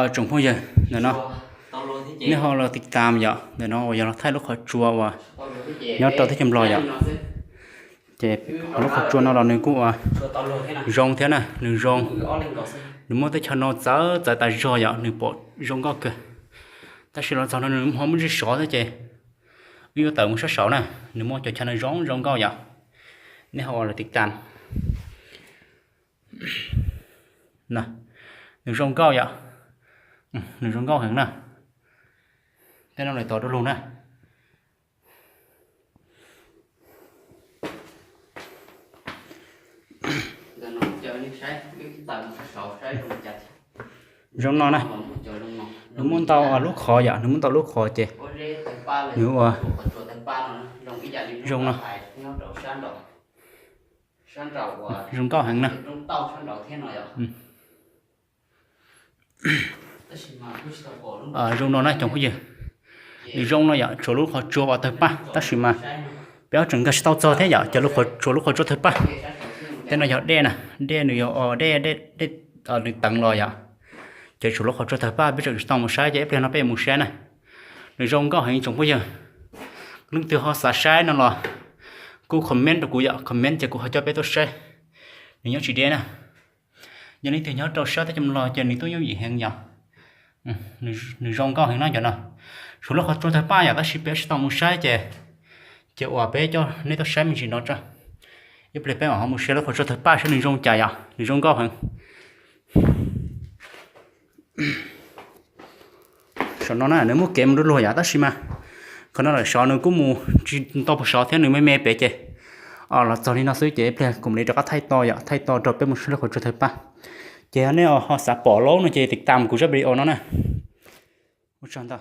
Tsoom phooj ywg, ntawm no nej ho los tiv tam yom, ntawm no uas yog los thaij lub qhov tsua uas nyob rau teb chaws Nplog yom. Ces lub qhov tsua no los nws kuj ua zoo thiab na, nws zoo, nws muaj teb chaws no txawv txawv tas zog yom, nws pom zoo nkauj kawg. Tab sis los txog no nws ho muaj ntsej sov thiab ces wb yuav tawm mus sab saud na, nws muaj cov chaw no zoo zoo nkauj yom. Nej ho los tiv tam. Nws zoo nkauj yom, nws zoo nkauj heev na. Tej no lawm tod rau lug na. Zoo no na, nws muaj ntau lub qhov yom, nws muaj ntau lub qhov ces nws ua zoo no, zoo nkauj heev na. Zoo no na tsoom phooj ywg, nws zoo no yom, tshuav lub qhov tsua uas tawg paj tab sis mas peb ob tseem nkag tsis tau txog thiab yom, ces tshuav lub qhov tsua tawg paj. Tej no yog dej na, dej nws yog dej, dej nws teev los yom, ces tshuav lub qhov tsua tawg paj peb tseem tsis tau mus saib ces ib pliag no peb mus saib na. Nws zoo nkauj heev tsoom phooj ywg. Leej twg ho xav saib no los kuj comment rau kuv yom, comment ces kuv ho coj peb tuaj saib. Nws nyob tsis deb na. Yog leej twg nyob rau sab teb chaws Nplog ces nws tuaj yooj yim heev yom. Nws zoo nkauj heev no cov no. Tshuav lub qhov tsua tawg paj yom, tab sis peb tsis tau mus saib ces, ces uas peb coj nej tuaj saib me ntsis no tso. Ib pliag peb mam ho mus saib lub qhov tsua tawg paj saib nws zoo cas yom, nws zoo nkauj heev. Saum no na nws muaj kev mus du lug yom, tab sis mas qhov no lawm sov nws kuj mus tsis tau puas sov thiab, nws me me pem ces los txog li no xwb ces ib pliag kuv mam li rov qab thaij to yom, thaij to rau peb mus saib lub qhov tsua tawg paj. Ces yog nej ho xav pom laub no ces tiv tam kuv zaj video no na. Ua tsaug ntau.